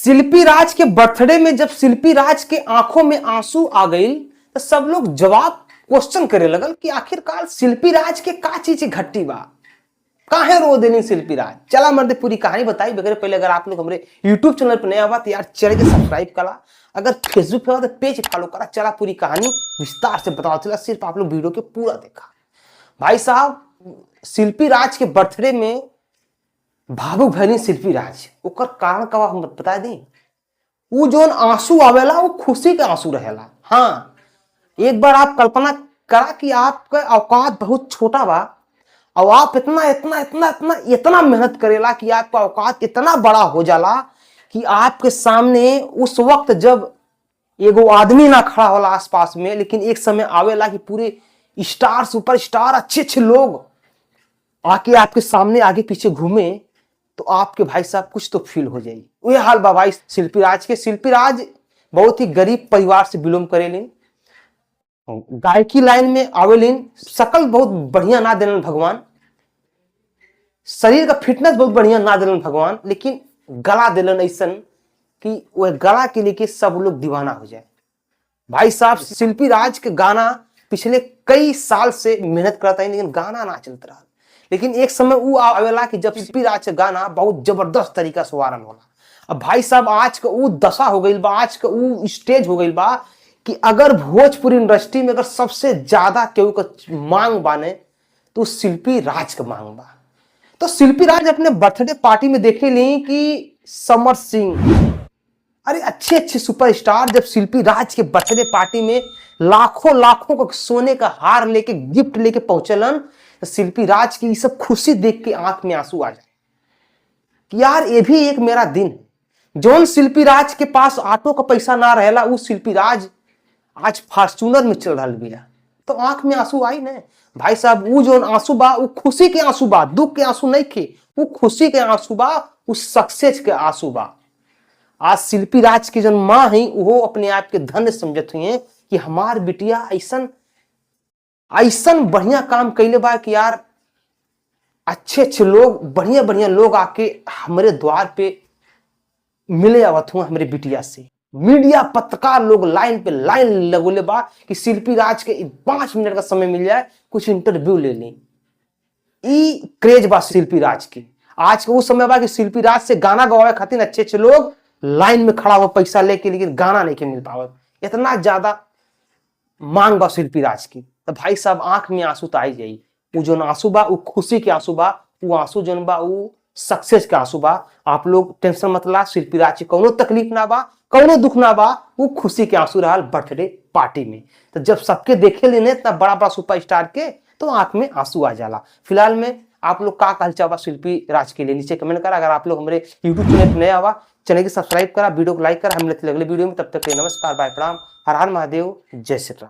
शिल्पी राज के बर्थडे में जब शिल्पी राज के आंखों में आंसू आ गई तो सब लोग जवाब क्वेश्चन करे लगल कि आखिरकार शिल्पी राज के का चीज घट्टी बा, काहे रो देनी शिल्पी राज। चला मर्दे पूरी कहानी बताई। बगैर पहले अगर आप लोग हमारे यूट्यूब चैनल पर नया हुआ तो यार चैनल के सब्सक्राइब करा, अगर फेसबुक पे हुआ तो पेज फॉलो करा। चला पूरी कहानी विस्तार से बताओ, चला सिर्फ आप लोग वीडियो के पूरा देखा। भाई साहब शिल्पी राज के बर्थडे में भावुक भैली शिल्पी राज, ओकर कारण का हम बता दी। वो जोन आंसू आवेला वो खुशी के आंसू रहेला। हाँ, एक बार आप कल्पना करा कि आपका औकात बहुत छोटा बा और आप इतना इतना इतना इतना इतना मेहनत करेला कि आपका औकात इतना बड़ा हो जाला कि आपके सामने उस वक्त जब एगो आदमी ना खड़ा होला आसपास में, लेकिन एक समय आवेला कि पूरे स्टार सुपर स्टार अच्छे अच्छे लोग आके आपके सामने आगे पीछे घूमे तो आपके भाई साहब कुछ तो फील हो जाएगी। वही हाल बा भाई शिल्पी राज के। शिल्पी राज बहुत ही गरीब परिवार से बिलोंग करेलिन, गायकी लाइन में आवेलिन, शकल बहुत बढ़िया ना दिलन भगवान, शरीर का फिटनेस बहुत बढ़िया ना दिलन भगवान, लेकिन गला दिलन ऐसन कि वह गला के लेके सब लोग दीवाना हो जाए। भाई साहब शिल्पी राज के गाना पिछले कई साल से मेहनत करता है लेकिन गाना ना चलता रहा। लेकिन एक समय वो आवेला कि जब शिल्पी राज के गाना बहुत जबरदस्त तरीका से वायरल होला। अब भाई साहब आज का वो दशा हो गई बा, आज का वो स्टेज हो गई बा कि अगर भोजपुरी इंडस्ट्री में अगर सबसे ज्यादा केहू का मांग बाने तो शिल्पी राज का मांग बा। तो शिल्पी राज अपने बर्थडे पार्टी में देखे ली कि समर सिंह, अरे अच्छे अच्छे सुपरस्टार जब शिल्पी राज के बर्थडे पार्टी में लाखों लाखों का सोने का हार लेके गिफ्ट लेके पहुंचलन तो शिल्पी राज की ये सब खुशी देख के आंख में आंसू आ जाए कि यार ये भी एक मेरा दिन है। जौन शिल्पी राज के पास ऑटो का पैसा ना रहेला वो शिल्पी राज आज फॉर्चूनर में चल रहा बिया, तो आंख में आंसू आई ने भाई साहब। वो जो आंसू बा वो खुशी के आंसू बा, दुख के आंसू नहीं खे, वो खुशी के आंसू बा, वो सक्सेस के आंसू बा। आज शिल्पी राज के जन माँ है वो अपने आप के धन्य समझत हुई है कि हमार बिटिया ऐसन ऐसन बढ़िया काम कैले बा कि यार अच्छे अच्छे लोग बढ़िया बढ़िया लोग आके हमारे द्वार पे मिले आवत हुआ हमारे बिटिया से। मीडिया पत्रकार लोग लाइन पे लाइन लगोले बा कि शिल्पी राज के 5 मिनट का समय मिल जाए कुछ इंटरव्यू ले लें। ई क्रेज बा शिल्पी राज के। आज के उस समय बा कि शिल्पी राज से गाना गवावे खातिर अच्छे अच्छे लोग लाइन में खड़ा हो पैसा लेके, लेकिन गाना नहीं के मिल पावत, इतना ज्यादा मांग बा शिल्पी राज की। तो भाई साहब आंख में आंसू तो आई जाई, वो जो आंसू बा वो खुशी के आंसू बा, वो आंसू जोन बा वो सक्सेस के आंसू बा। आप लोग टेंशन मत ला, शिल्पी राज के कोनो तकलीफ ना बा, कोनो दुख ना बा, वो खुशी के आंसू रहा बर्थडे पार्टी में। तो जब सबके देखे लेने इतना बड़ा बड़ा सुपरस्टार के तो आंख में आंसू आ जाला। फिलहाल में आप लोग का कहल चाहबा शिल्पी राज के लिए नीचे कमेंट करा। अगर आप लोग हमारे यूट्यूब चैनल पर नया हुआ चैनल के सब्सक्राइब करा, वीडियो को लाइक करा। हम मिलते अगले वीडियो में, तब तक के लिए नमस्कार, बाय, प्रणाम, हर हर महादेव, जय श्री राम।